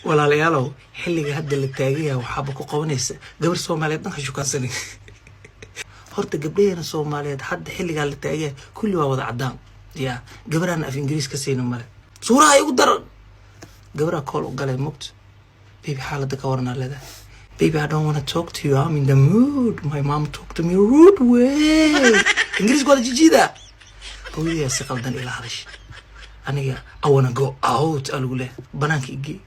Walaalayaalow, xilliga hadda la taagan yahay waxaaba ku qabanaysa gabar Soomaaliyeed dhanka shukaansanay. Horta gabdhaheena Soomaaliyeed hadda xilligaa la taagan yahay kulli waa wada caddaan. Ya gabaraan af Ingiriis ka siinin male. Suuraha igu daran, gabaraa call u galay mogto. "Baby, xaaladda ka waranaa?" leedahay. "Baby, I don't wanna talk to you. I'm in the mood. My mom talk to me rude way." Ingiriiska wada jijiida. "Hooyadaa si qaldan ila hadasha. Aniga I wanna go out," aa lagu leeyahay. "Banaanka igee."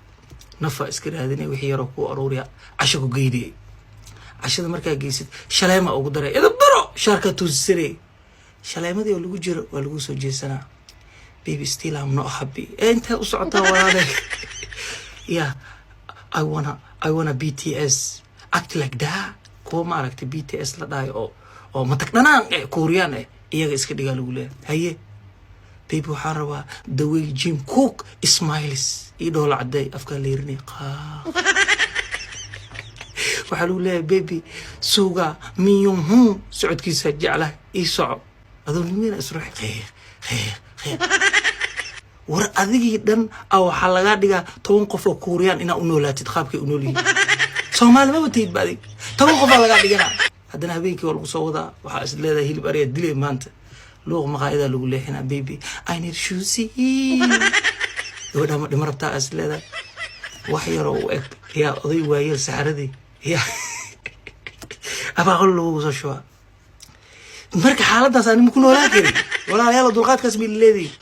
Nafa iska raadinay, wixii yaroo kuu aruuriya, casho ku geynayay. Cashada markaa geysid, shaleema ugu daray, edab daro, shaarkaa toosisanay. Shaleemadii oo lagu jiro waa lagu soo jeesanaa. "Baby, still I'm not happy." "Ee intee u socotaa, walaale?" "Yeah, I wanna BTS act like that." Kuwa ma aragtay BTS la dhahay oo matag dhanaan eh, Kuuriyaan eh, iyaga iska dhigaa lagu leeyahay. "Haye baby, waxaan rabaa the way Jungkook smiles." Ii dhoola caday, afkaa leerinay qaa. Waxaa lagu leeyahay, "Baby, Suga Miyunhu socodkiisa jeclahay, ii soco." Adoo nimena isruux qeeq qeeq qeeq. War adigii dhan a waxaa lagaa dhigaa 10 qof oo Kuuriyaan inaa u noolaatid qaabkay u nool yihiin. Soomaali maba tihid ba adig, 10 qofaa lagaa dhiganaa. Haddana habeenkii waa lagu soo wadaa. Waxaa is leedahay hilib ariya dilay maanta. Luuq maqaayadaa lagu leexinaa. "Baby, I need sushi." Gabadhaa ma dhimo rabtaa is leedahay. Wax yaroo u eg yaa oday waayeel saxaradii yaa abaaqol lagu soo shubaa. Marka xaaladaas anima ku noolaan karin, walaalayaal. Dulqaadkaas may leedihin.